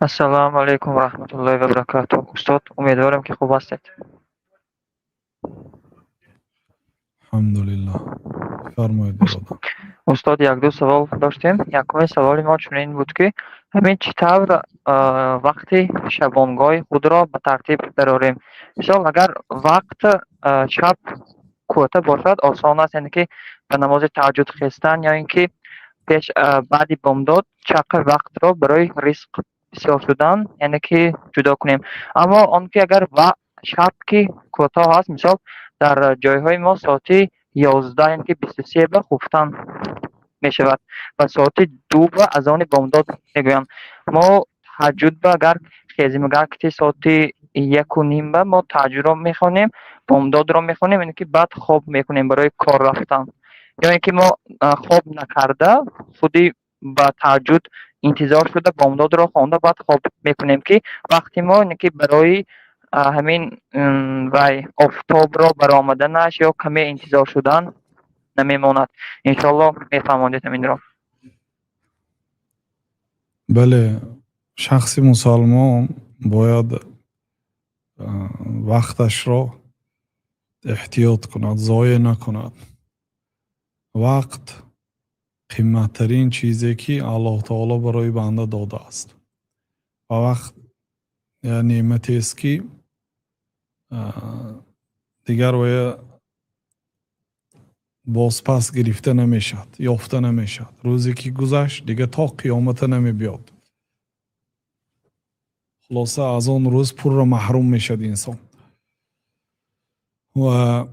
Ассалому алайкум ва раҳматуллоҳи ва баракатуҳ. Устод, умедворам, ки хуб ҳастед. Алҳамдулиллоҳ. Фармоед, бародар. Устод, як-ду савол доштем. Якуми саволи мо чунин буд, ки ҳамин чӣ тавр вақти шабонгоҳи худро ба тартиб дарорем. Мисол, агар вақт шаб кӯтоҳ бошад, осон аст, яъне ки ба намози таҳаҷҷуд хестан ё ин ки пеш баъди бомдод чақр вақтро барои ризқ бисёр шудан, яъне ки ҷудо кунем. Аммо он ки агар шаб ки кӯтоҳ аст, мисол, дар ҷойҳои мо соати 11, яъне ки 23 ба хуфтан мешавад ва соати 2 ба азони бомдод мегӯянд. Мо таҳаҷҷуд ба агар хезем, агар ки соати 1:30 ба мо таҳаҷҷудро мехонем, бомдодро мехонем, яъне ки баъд хоб мекунем барои кор рафтан. Ё ин ки мо хоб накарда, худи ба таҳаҷҷуд интизор шуда, бомдодро хонда, баъд хоб мекунем, ки вақти мо, яъне ки барои ҳамин вай офтобро баромаданаш ё каме интизор шудан намемонад. Иншоаллоҳ, мефаҳмондед ҳаминро. Бале, шахси мусалмон бояд вақташро эҳтиёт кунад, зоеъ накунад. Вақт қимматтарин чизе, ки Аллоҳ таоло барои банда додааст, ва вақт як неъматест, ки дигар вая бозпас гирифта намешавад, ёфта намешавад. Рӯзе ки гузашт, дигар то қиёмата намебиёд. Хулоса, аз он рӯз пурра маҳрум мешавад инсон ва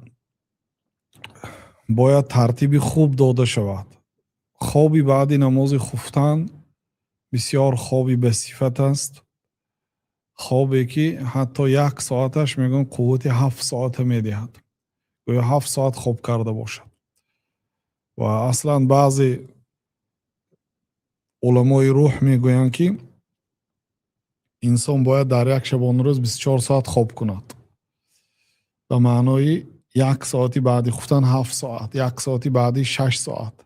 бояд тартиби хуб дода шавад. Хоби баъди намози хуфтан бисёр хоби басифат аст, хобе ки ҳатто як соаташ, мегӯянд, қуввати 7 соата медиҳад, гӯё 7 соат хоб карда бошад. Ва аслан баъзе уламои рӯҳ мегӯянд, ки инсон бояд дар як шабонарӯз 24 соат хоб кунад, ба маънои як соати баъди хуфтан 7 соат, як соати баъди 6 соат.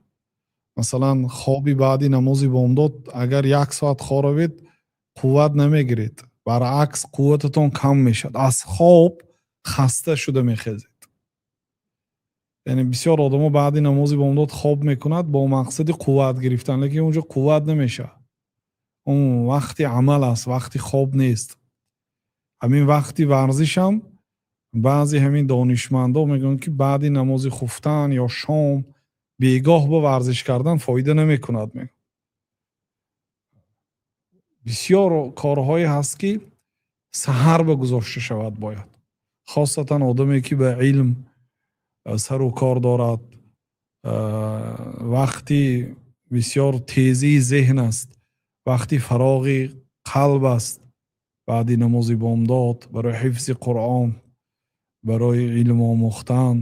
Масалан, хоби баъди намози бомдод агар як соат хоравед, қувват намегиред, баръакс, қуввататон кам мешавад, аз хоб хаста шуда мехезед. Яъне бисёр одамо баъди намози бомдод хоб мекунад бо мақсади қувват гирифтан, лекин онҷо қувват намешавад. Он вақти амал аст, вақти хоб нест. Ҳамин вақти варзишам баъзе ҳамин донишмандо мегӯянд, ки баъди намози хуфтан ё шом, бегоҳ ба варзиш кардан фоида намекунад. Мегӯянд, бисёр корҳое ҳаст, ки саҳар ба гузошта шавад бояд, хосатан одаме, ки ба илм сару кор дорад, вақти бисёр тезии зеҳн аст, вақти фароғи қалб аст. Баъди намози бомдод барои ҳифзи Қуръон, барои илм омӯхтан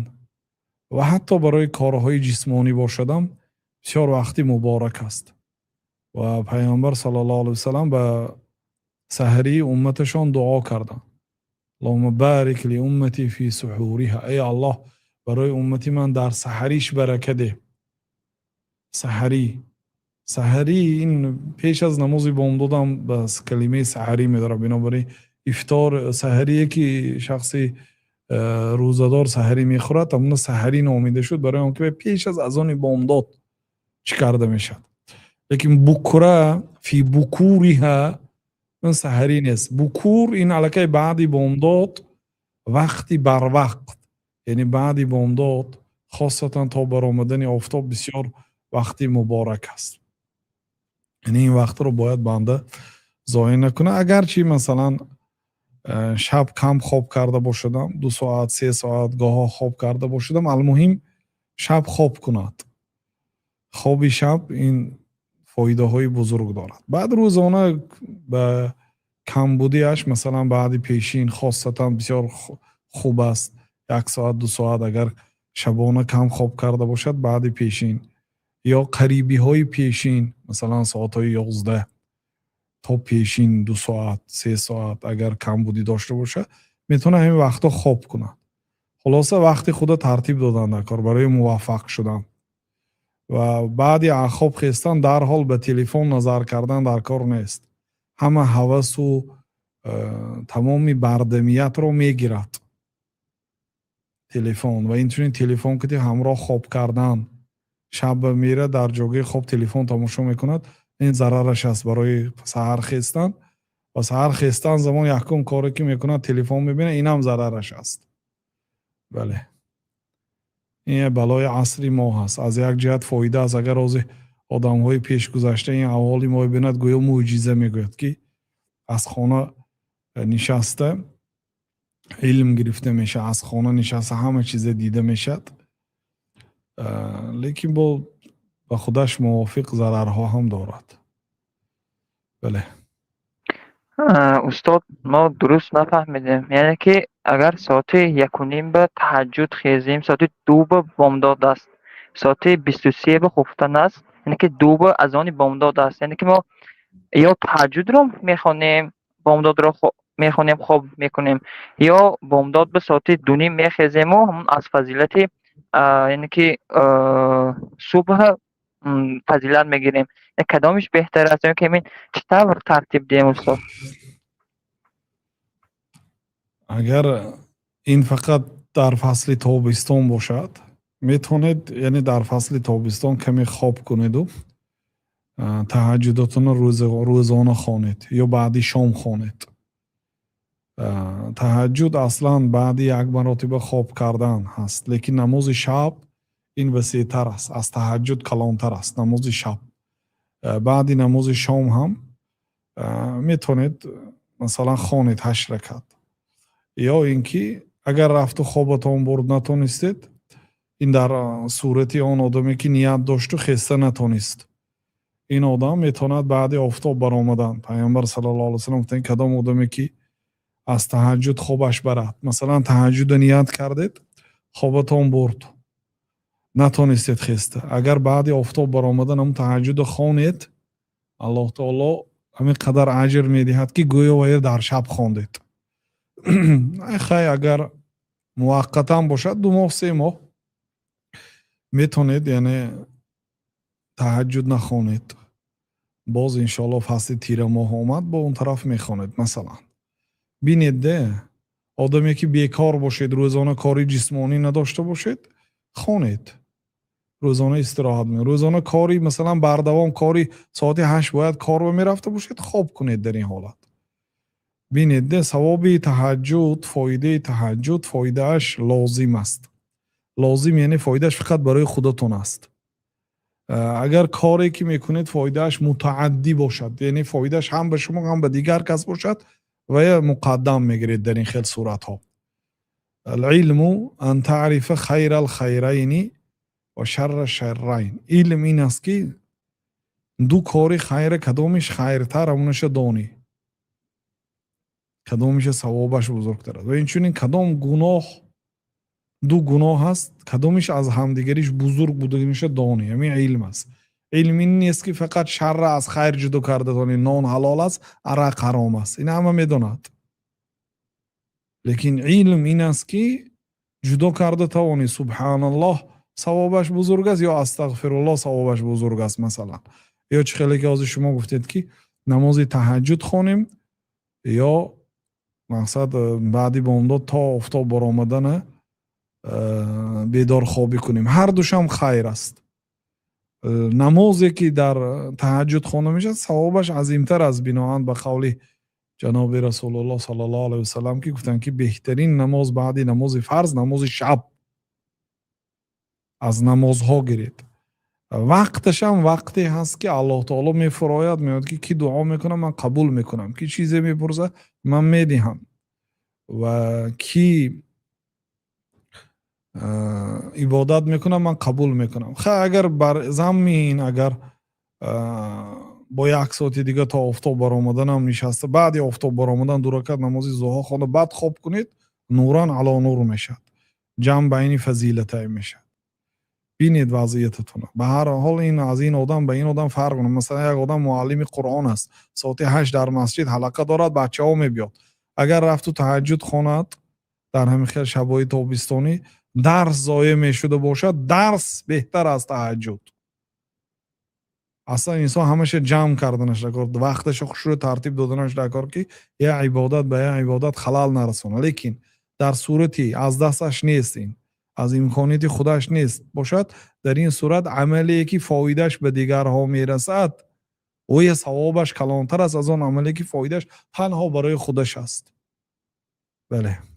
ва ҳатто барои корҳои ҷисмонӣ бошадам, бисёр вақти муборак аст. Ва Пайғамбар саллаллоҳу алайҳи васалам ба саҳарии умматашон дуо карданд: "Аллоҳумма барик ли уммати фи суҳуриҳа", эй Аллоҳ, барои уммати ман дар саҳариш барака деҳ. Саҳарӣ, саҳарӣ ин пеш аз намози бомдодам ба калимаи саҳарӣ медорад. Бинобар ин ифтор, саҳарие, ки шахси рӯзадор саҳарӣ мехӯрад, ҳамуна саҳарӣ номида шуд, барои он ки пеш аз азони бомдод чӣ карда мешавад. Лекин букра фи букуриҳа ин саҳарӣ нест. Букур ин аллакай баъди бомдод, вақти барвақт, яъне баъди бомдод, хосатан то баромадани офтоб, бисёр вақти муборак аст. Яъне ин вақтро бояд банда зоеъ накунад. Агарчи, масалан, шаб кам хоб карда бошадам, 2 соат, 3 соат гоҳо хоб карда бошадам, алмуҳим, шаб хоб кунад. Хоби шаб ин фоидаҳои бузург дорад. Баъд рӯзона ба камбудиаш, масалан, баъди пешин хосатан бисёр хуб аст. Як соат, 2 соат агар шабона кам хоб карда бошад, баъди пешин ё қарибиҳои пешин, масалан, соатҳои 11 то пешин 2 соат, 3 соат агар камбудӣ дошта бошад, метавонад ҳамин вақтҳо хоб кунад. Хулоса, вақти худро тартиб додан дар кор барои муваффақ шудан. Ва баъди аз хоб хестан дарҳол ба телефон назар кардан дар кор нест. Ҳама ҳавасу тамоми бардамиятро мегирад телефон. Ва инчунин телефон кити ҳамроҳ хоб кардан, шаб мера, дар ҷогаи хоб телефон тамошо мекунад, ин зарараш аст барои саҳар хестан. Ва саҳар хестан замон якум коре, ки мекунад, телефон мебинад, инам зарараш аст. Бале, ин балои асри мо ҳаст. Аз як ҷиҳат фоида аст. Агар ҳозир одамҳои пешгузашта ин аҳволи мо бинад, гӯё мӯъҷиза мегӯяд, ки аз хона нишаста илм гирифта мешавад, аз хона нишаста ҳама чиза дида мешавад, лекин бо ба худаш мувофиқ зарарҳо ҳам дорад. Бале. Устод, мо дуруст нафаҳмидем. Яъне ки агар соати 1:30 ба таҳаҷҷуд хезем, соати 2 ба бомдод аст, соати 23 ба хуфтан аст, яъне ки 2 ба азони бомдод аст. Яъне ки мо ё таҳаҷҷудро мехонем, бомдодро мехонем, хоб мекунем, ё бомдод ба соати 2:30 мехезему ҳамон аз фазилати, яъне ки субҳ фазилат мегирем. Кадомиш беҳтар аст? Ё ки ҳамин чӣ тавр тартиб диҳем, устод? Агар ин фақат дар фасли тобистон бошад, метавонед, яъне дар фасли тобистон каме хоб кунеду таҳаҷҷудотонро рӯзона хонед ё баъди шом хонед. Таҳаҷҷуд аслан баъди як маротиба хоб кардан ҳаст, лекин намози шаб ин васеътар аст, аз таҳаҷҷуд калонтар аст намози шаб. Баъди намози шом ҳам метавонед, масалан, хонед ҳашт ракат. Ё ин ки агар рафту хобатон бурд, натонистед, ин дар сурати он одаме, ки ният дошту хеста натонист, ин одам метавонад баъди офтоб баромадан. Пайғамбар саллаллоҳу алайҳи васаллам гуфтанд: кадом одаме, ки аз таҳаҷҷуд хобаш барад, масалан, таҳаҷҷуда ният кардед, хобатон бурд, натонистед хеста, агар баъди офтоб баромадан ҳамн таҳаҷҷуда хонед, Аллоҳ таоло ҳамин қадар аҷр медиҳад, ки гӯё вая дар шаб хондед. Хай, агар муваққатан бошад, 2 моҳ, 3 моҳ метавонед, яъне таҳаҷҷуд нахонед, боз иншоалло фасли тирамоҳ омад, бо он тараф мехонед. Масалан, бинед, де, одаме, ки бекор бошед, рӯзона кори ҷисмонӣ надошта бошед, хонед. Рӯзона истироҳат мекунед, рӯзона кори, масалан, бардавом кори соати 8 бояд корба мерафта бошед, хоб кунед дар ин ҳолат. Бинед, де, савоби таҳаҷҷуд, фоидаи таҳаҷҷуд, фоидааш лозим аст. Лозим, яъне фоидааш фақат барои худатон аст. Агар коре, ки мекунед, фоидааш мутааддӣ бошад, яъне фоидааш ҳам ба шумо, ҳам ба дигар кас бошад, вая муқаддам мегиред дар ин хел суратҳо. العلم أن تعرف خير الخيرين وشر الشرين. Илм ин аст, ки ду кори хайра кадомиш хайртар, ҳамонаша донӣ, кадомиша савобаш бузургтар аст. Ва инчунин кадом гуноҳ, ду гуноҳ ҳаст, кадомиш аз ҳамдигариш бузург буданиша донӣ. Ҳамин илм аст. Илм ин нест, ки фақат шарра аз хайр ҷудо карда донӣ: нон ҳалол аст, арақ ҳаром аст, ин ҳама медонад. Лекин илм ин аст, ки ҷудо карда тавонӣ: субҳаналлоҳ савобаш бузург аст ё астағфируллоҳ савобаш бузург аст, масалан. Ё чӣ хеле, ки ҳозир шумо гуфтед, ки намози таҳаҷҷуд хонем ё мақсад баъди бомдод то офтоб баромадана бедорхобӣ кунем, ҳар душам хайр аст. Намозе, ки дар таҳаҷҷуд хонда мешавад, савобаш азимтар аст, биноан ба қавли ҷаноби Расулуллоҳ саллаллоҳу алайҳи васаллам, ки гуфтанд, ки беҳтарин намоз баъди намози фарз намози шаб аз намозҳо гиред. Вақташам вақте ҳаст, ки Аллоҳ таоло мефурояд, меояд, ки кӣ дуо мекунад, ман қабул мекунам, ки чизе мепурсад, ман медиҳам, ва кӣ ибодат мекунад, ман қабул мекунам. Хай, агар бар замми ин, агар бо як соати дига то офтоб баромаданам нишаста, баъди офтоб баромадан ду ракат намози зуҳо хонда, баъд хоб кунед, نورا على نور мешавад, ҷамъ байни фазилатайн мешавад. Бинед вазъиятатона. Ба ҳар ҳол, ин аз ин одам ба ин одам фарқ мекунад. Масалан, як одам муаллими Қуръон аст, соати 8 дар масҷид ҳалақа дорад, бачаҳо мебиёд. Агар рафту таҳаҷҷуд хонад дар ҳамин хел шабҳои тобистонӣ, дарс зоеъ мешуда бошад, дарс беҳтар аз таҳаҷҷуд. Аслан инсон ҳамаша ҷамъ карданаш дар кор, вақташа хушрӯ тартиб доданаш дар кор, ки як ибодат ба як ибодат халал нарасонад. Лекин дар сурати аз дасташ нест, ин аз имконияти худаш нест бошад, дар ин сурат амале ки фоидааш ба дигарҳо мерасад, оя савобаш калонтар аст аз он амале ки фоидааш танҳо барои худаш аст. Бале.